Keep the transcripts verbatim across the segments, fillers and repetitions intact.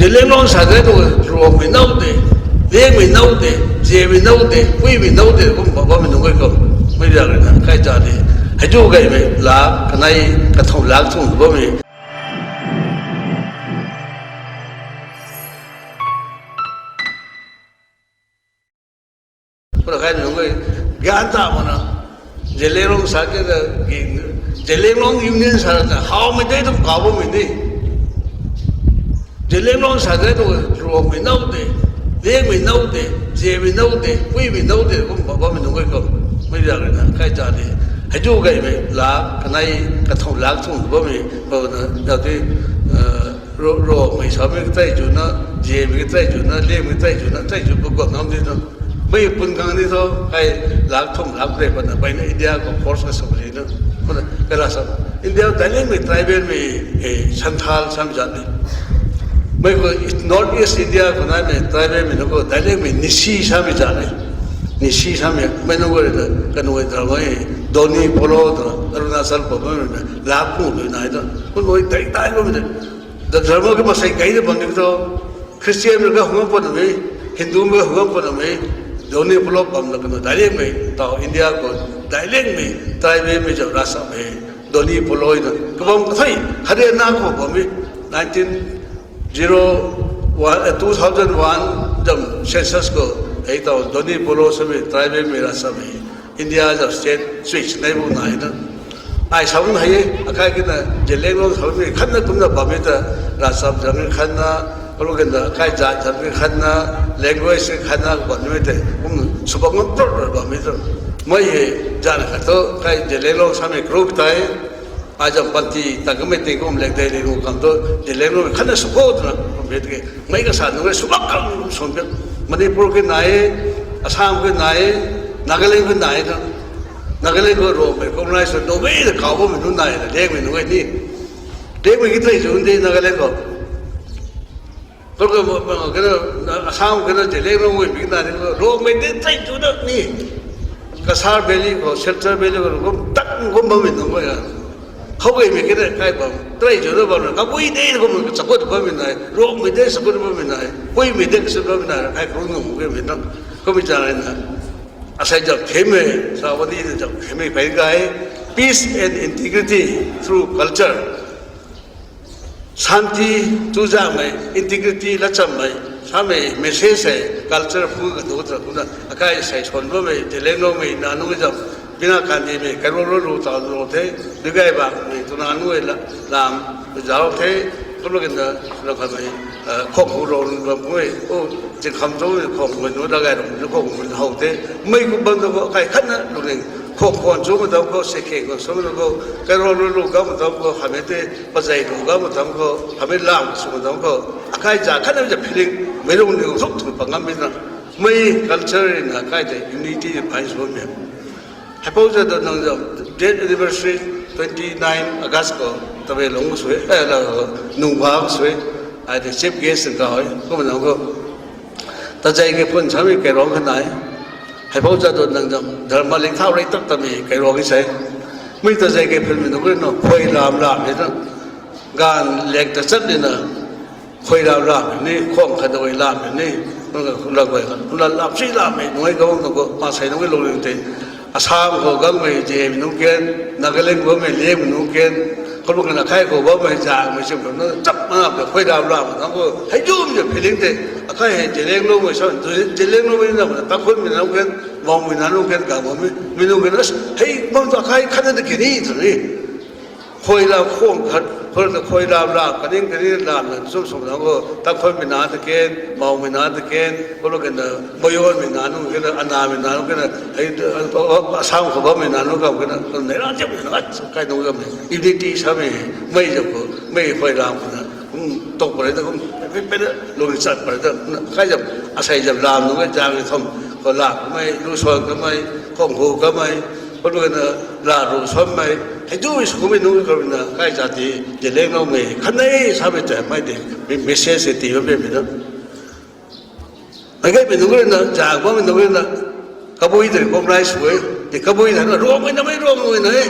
Zeliangrong sa de tu, Ruangmei now de, Liangmei now de, Zemei now de, Puimei now de, kum bammei nunc e kum. Mei riak rui na kai za de. Hei tu gaymei lak kanei, kathumh lak thumh bammei. Kumna kai nunc e, gyan ta mana. Zeliangrong sa ke ta, Zeliangrong Union sa ta, howmei de tu kaw bammei ni. Zeliangrong sa de tu, Ruangmei now de, Liangmei now de, Zemei now de, Puimei now de, kum bammei nunc e kum. Mei riak rui na kai za de. Hei tu gaymei lak kanei, kathumh lak thumh bammei, bana, ya ti, Ruangmei samei katei zuna, Zemei katei zuna, Liangmei katei zuna, tei zu pagua nam di tu. Mei pun gang di tu, kai lak thumh lak rei pana, mpeyna India khou force ka sw ri na. Kumna, kai la sa, India daicliangmei tribalmei, Santhal samei zat ni. Mei khou North East India khou naimei tribalmei nunc khou daicliangmei Nisi samei zat ni. Nisi samei, mei nunc khou rui na, kanunc e dra mei, Doni Polo ta, Arunachal khou bammei rui na, lak pu rui nai ta. Kum nui tei tai bammei de. Dharma ki masei kai de bam ni tu, Christian rui ka hungam panamei, Hindu rui hungam panamei, Doni Polo bam na kanu daicliangmei, tau India khou daicliangmei tribalmei zam ravsapmei, Doni Polo na, kabam kathei, Haryana khou bammei, nineteen zero one, two thousand one zam census khou, hei tau Doni Polo samei tribalmei ravsapmei, India zam state switch nei bu nai na. Ai sa bam hei, akai kina Zeliangrong samei khatna kumna bammei ta, ravchap zam khatna, kalu kina akai zat zam khatna, language khatna bammei tei, kum sw bam ngam tu bammei ta. Mei hei, zan khat tu, kai Zeliangrong samei group tei, ai zam panty ta kamei tei kum lek dei ri kum kam tu, Zeliangrong khatna sw khou twna, kum bet ke, mei kasa nunc e sw bam kam sw pe. Manipur ki nai, Assam ki nai, Nagaland ki nai ta. Nagaland khou Ruangmei communist sw, Ruangmei ta kaw bammei nunc nai na, Liangmei nunc e ni. Liangmei ki tei zu de Nagaland khou. Kau, Assam kina Zeliangrong mei na ni, Ruangmei de tei zu da ni. Cachar Valley khou, Silchar Valley khou, kum tak kum bammei nunc e. Howmei kina kai bam, tei zu da bam, kabui de kum chakut bammei nai, Ruangmei de chakut bammei nai, Puimei de chakut bammei nai, kai kum nunc e mei na. Kummei zan na. Asei zam theme, sa bam ni zam theme pei kai, peace and integrity through culture. Shanti, chuzaenghmei, integrity, latchammei, samei message hei, culture phu kadu ta kumna, akai sei swan bammei, Zeliangrongmei, nac nunc zam, Bina Gandhimei, kairou rou lu tau rou the, Duigai Bakmei, twna nunc e la, lam, zauc the, kumna kina, la khamei, khou khou rou bam e, o, Tingkham tu khou khou nu, Dagai rou nu khou khou how the, mei kum bam tu khou, akai khatna, lungning, khou khou chu ma dam khou, se khe khou, sw ma dam khou, kairou rou lu gam ma dam khou, hamei tei, pazei lu gam ma dam khou, hamei lam sw ma dam khou, akai za khatna za feeling, mei lungning thuk thuk pa ngammei na, mei culture na kai tei unity phay sw bammei. Haipou za tu nang zam, death anniversary, twenty nine August khou, Tamenglong sw e, eh, la, Nungba sw e, ai tei chief guest ka e, kumna nang khou. Tazei kei phun samei kairong kha nai. Haipou za tu nang zam, dharma ling thau rei tak tamei kairong e sei. Mei tazei kei phun mei nunc khou na, khuay lam lam e na. Ganv lek ta chat ni na, khuay lam lam ni, khwang khat dawei lam ni, la guay kha, la lam si lam mei, nuai gau nunc khou, pa sei nunc e lungning tei. Assam khou gangmei Zemei nunc ken, Nagaland khou bammei Liangmei nunc ken, kalu kana kai khou bammei Zangmei sim khou na chap ma na khuay lam lam nunc khou, hei zumei feeling tei, akai hei Zeliangrongmei sa, Zeliangrongmei na, Tangkhulmei nunc ken, Maomei nunc ken, Gangmei, mei nunc ken, hei bam tu akai khatna ta kini tu ni. Khuay lam khwang khat, khuay lam, khuay lam lam, kaning kaning lam na, sum sum nunc khou, Tangkhulmei na ta ken, Maomei na ta ken, kalu kana, Moyonmei na nunc ken, Anamei na nunc ken, hei, Assam khou bammei na nunc kam ken, nei lam ziap na, kai nunc kam, unity samei, mei zam khou, mei khuay lam khou na, kum tok pare ta kum, pe pe na, lungning chat pare ta, kai zam, asei zam lam nunc e, zang e thum, khou lam kamei, lu suan kamei, khwang hu kamei, kalu kana, la ru suanmei, hei tu sw kummei nunc khou na, kai za ti, Zeliangrongmei, khatni samei ta, mei tei, message ti bammei na. Mei gaymei nunc rui na, zang bammei nunc rui na, kabui tei recognize sw e, ti kabui tei na, Ruangmei na mei Ruangmei na e,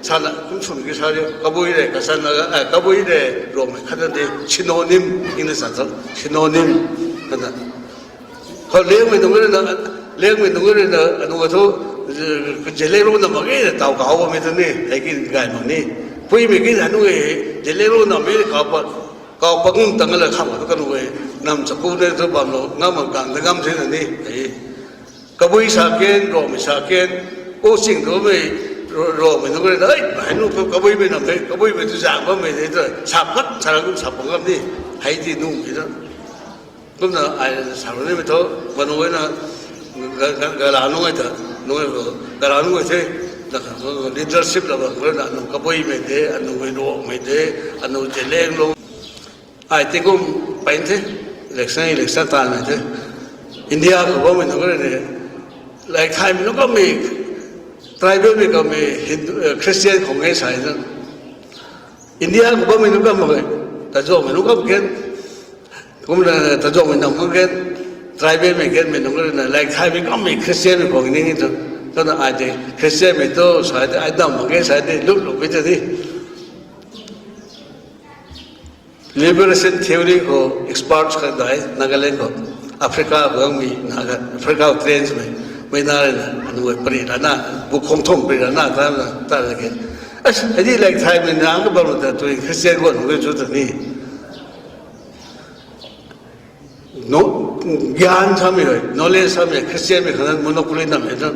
sana, Swn ki sa ri, kabui re, kasan na, eh, kabui re, Rongmei khat na de, synonym, English sa, synonym, khat na. Khou Liangmei nunc rui na, Liangmei nunc rui na, anu thu, eh, Zeliangrong na mak e, taw kau bammei tu ni, hei ki gay mak ni. Puimei ki anu e, Zeliangrong na mei kau pa, kau pa ngum tang la kham tu kanu e, nam chaku ne tu bam lo, ngam mak kang da ngam the na ni, hei. Kabui sa ken, Rongmei sa ken, o ching tu mei, Ro-, Rongmei nunc rui na, ei, hei nu, kabuimei nam hei, kabuimei tu zang bammei de tu, sa pat, sa rang sa pang ngam ni, hei ti nu mei tu. Kumna ai sa rui ni mei thu, manu na, ga, ga, gala nunc ai ta, nunc ai ko, gala nunc ai the, na kha, leadership la bam rui na, anu kabuimei de, anu mei Rongmei de, anu Zeliangrong. Ai tingkum pain the, election, election tanmei the. India khou bammei nunc rui ni, like thaymei nunc kammei, tribalmei kammei, Hindu, eh, Christian khou nge sa na. India khou bammei nunc kam mak e, tazuangmei nunc kam ken, kumna tazuangmei nam mak ken, tribalmei kenmei nunc rui na, like thaymei kammei Christianmei khou ni tu. Twna ai de, Christianmei tu sa de, ai dam mak e sa de, lut lut pui ta ni. Liberation theory khou experts khat dai, Nagaland khou, Africa khou mi, Naga, Africa khou trench mei, mei na rui na, anu e pari rana, bu khong thum pari rana, ta na, ta na ke. As, hei di like thaymei na, ka bam ta, tu Christian khou, nu ke chu ta ni. No, gyan samei hei, knowledge samei, Christianmei khang monopoly nam e ta.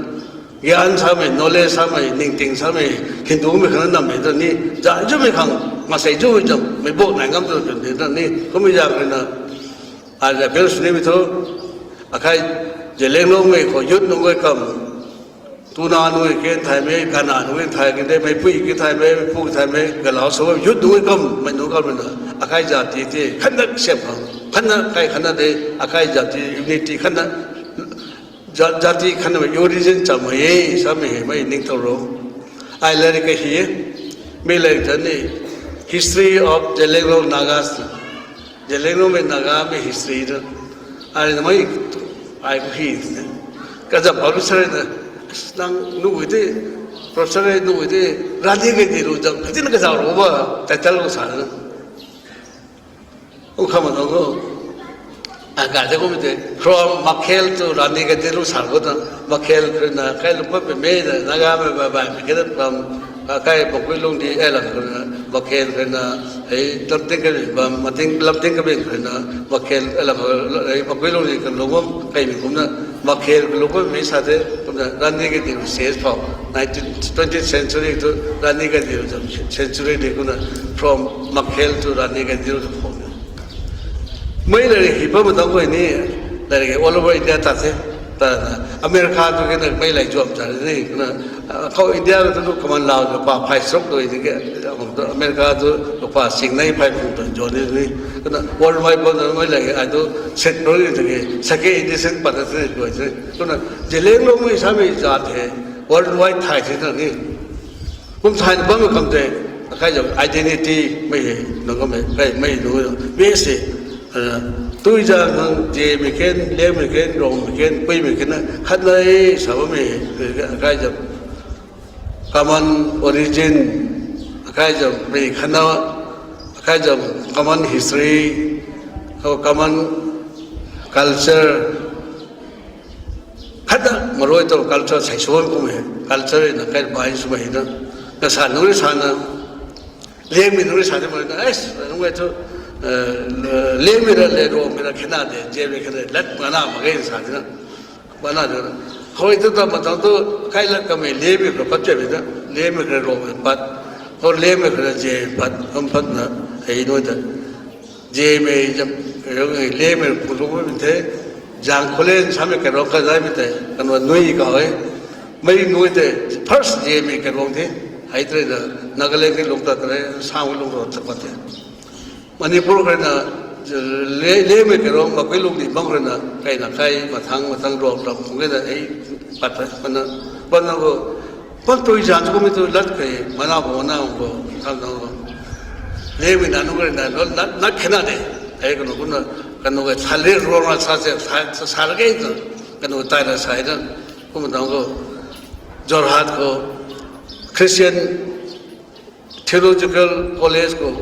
Gyan samei, knowledge samei, ningting samei, Hindumei khang nam e ta ni. Zan zumei khang, masei zumei zam, mei bo nai ngam tu tu ni ta ni. Kumei zang rui na, ai la pel sw nimei thu, akai, Zeliangrongmei khou youth nunc guay kam, tuna nunc ken thaymei, gana nunc ken thay ken de, meipui ken thaymei, meipu ken thaymei, galau sw, youth nunc kam, mei nunc kam rui na, akai jati ti khatna siam khang, khatna kai khatna de, akai jati unity khatna, ja-, jati khatna mei origin cham mei e, samei hei mei ningtow ro. Ai lairik ka hi e, mei lairik ta ni, History of Zeliangrong Nagas, Zeliangrongmei Nagamei history ta. Ai na mei, ai khou hi, kazam professor na, nang nu e de, professor nu e de, Rani Gaidinliu zam, katina kazauh ro ba, title khou sa na. U kham na khou, a, ga de kum te, from Makhel to Rani Gaidinliu sa khou ta, Makhel khou na, kai lung pat pei mei na, Nagamei bai bai, mei khe ta bam, a, kai Makuilungdi, e lam khou na, Makhel khou na, hei, Lamting Kabing bam, Mating, Lamting Kabing khou na, Makhel, e lam, hei, Makuilungdi kalung bam, kaimei kumna, Makhel kalung bam mei sa the, kumna, Rani Gaidinliu says pau, nineteenth, twentieth century tu, Rani Gaidinliu zam century de kumna, from Makhel to Rani Gaidinliu tu pau. Mei lairik hi pat ma tang khou ni, lairik all over India ta the. Ta na, America tu ke na mei lai zuam ta ni, na, ah, khou India tu kaman lau tu pa phai srok tu ni ke, ah, America tu pa sing nai phai phung tu zuam ni ni. Na, worldwide bam na mei lai ai tu set pro ni tu ke, second edition pat ta ni tu ai tu. Na, Zeliangrongmei samei zat the, worldwide thai the na ni. Kum thayna bammei kham tei, akai zam identity mei hei, nang kammei, kai mei nunc, mei se, ah, tui zang khang, Zemei ken, Liangmei ken, Rongmei ken, Puimei ken na, khat na e, sa bammei, akai zam common origin, akai zam mei khat na, akai zam common history, common culture, khat na marui tu culture sei sw bam kum e, culture na kai bai swmei na, na sa nunc rui sa na, Liangmei nunc rui sa ni mei na, es, nunc e tu, eh, Liangmei ra le Rongmei ra khena de, Zemei khena de, lat mana mak ge sa di na, mana de na. Hoi tu ta ma tang tu, kai lat kamei Liangmei khou pat chemei na, Liangmei khou Rongmei pat, khou Liangmei khou Zemei pat, kum pat na, hei nunc ta. Zemei zam, Liangmei kalung bam the, Zangkholen samei kalung kazai mei tei, kanu nui kau e. Mei nui tei, first Zemei kalung the, hei tei na, Nagaland ki lung ta tei, Assam ki lung ta pat the. Manipur khou na, Liangmei kalung, Makuilungdi bam khou na, kai na kai, mathang, mathang ruang ram, khou na, ei, pat the, pat na, pat na khou, pat tui zan khou mei tu lat kai, mana bo, mana bo, tham na bo. Liangmei na nunc rui na, lat, lat khena de, ei kanu kumna, kanu kai thali ruang na sa se, sa, sa, sa la ke tu, kanu tai na sa na, kum tang khou, Jorhat khou, Christian Theological College khou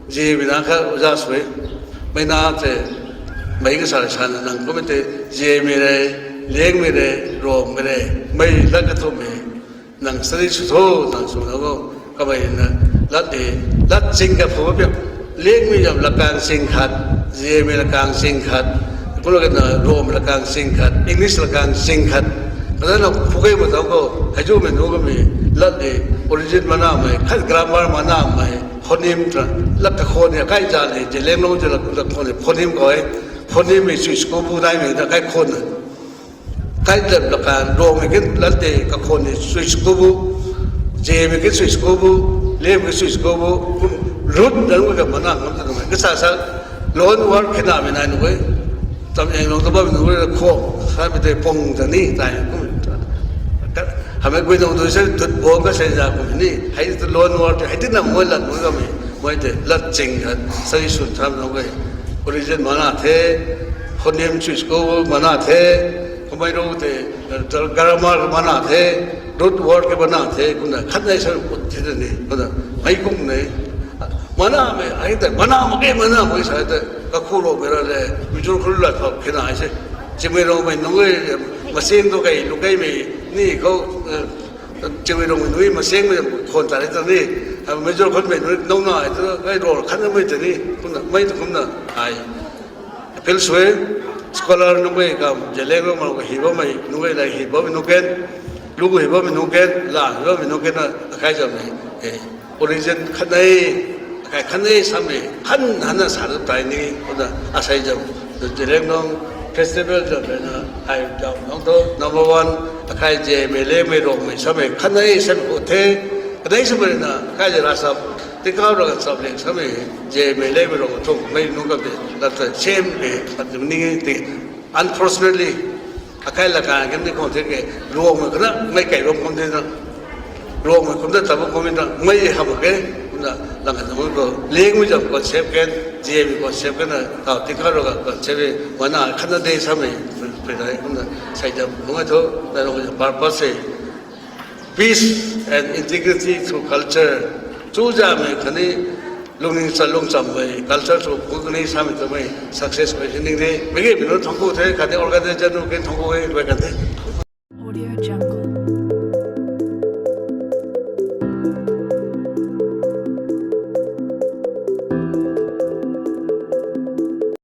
ziamei na kha oja sui. Mei na te, mei kasa sana nang kummei te, ziamei re, liangmei re, Ruangmei re, mei lat kathumhmei, nang study sw tho, nang sw na o, kamei na, lat de, lat ching ka phu piak, liangmei zam lakang ching khat, ziamei lakang ching khat, kumna kana Ruangmei lakang ching khat, English lakang ching khat, kana na phu kei ma tau khou, hei zumei nu kamei, lat de, origin manamei, khat grammar manamei, phoneme ta, lat kakhou ni, kai za ni, Zeliangrong ta lat kakhou ni, phoneme khou e, phoneme mei sui sku bu naimei ta, kai khou na. Kai lat lakang, Ruangmei ki lat de, kakhou ni sui sku bu, ziamei ki sui sku bu, liangmei ki sui sku bu, kum, root dan ka mana ngam ta nai. Kasa sa, loan word kina mei nai nu e. Tam eng long ta bammei nu e, khou, samei tei pung ta ni, tai, kum. Hamei gui nung tu se, tut bo ka se za kum ni, hei tu loan word, hei ti na mo lat mo kamei, mei te, lat ching khat, study sw tham nung e. Origin mana the, phoneme sui sku bu mana the, kamei ru te, grammar mana the, root word ki mana the, kumna khat nei sa put thi ta ni, kumna mei kum nei. Manamei, hei te, mana mak ge, mana mak sa te, kakhou Ruangmei ra le, Mizo khou lat phap kina se. Zeliangrongmei nunc e, masing tu kei, lu keimei, ni khou, Zeliangrongmei nunc e, masingmei khon ta re ta ni, Mizo khonmei nunc e, nung na, tu, kai Ruang khat na mei ta ni, kumna, mei tu kumna, ai. Appeal sui, scholar nunc e kam, Zeliangrong ma ka hi bammei, nunc e la hi bammei nunc ken, lu hi bammei nunc ken, la hi bammei nunc ken na, akai zammei, e, origin khat nei, akai khat nei samei, khan hana sa lu tai ni, kumna, asei zam, Zeliangrong festival zam na, ai zam nung tu, number one, akai ziamei, liangmei, Ruangmei samei, khat nei samei khou the, khat nei samei na, kai zara sap, tingkauh ra ka chap liang samei, ziamei, liangmei, Ruangmei thumhmei nunc kamei, lat ta same e, khat ni ti, unfortunately, akai lakang ken ni khou the ke, Ruangmei kana, mei kai bam kum the na, Ruangmei kumna ta bam kum na, mei ha mak ge, kumna, lang khat na khou, liangmei zam concept ken, ziamei concept ken na, tau tingkauh ra ka concept e, mana khat na de samei, pui, pui dai, kumna, sei zam, nunc e thu, na Ruangmei zam purpose e, peace and integrity through culture. Chuzaenghmei khatni lungning chalung chammei culture thu pu kani samei twmei success mei si ning de. Mei ge mei nunc thangc ku the, khatni organization nunc ken thangc ku e, rui kan the. Audio Jungle.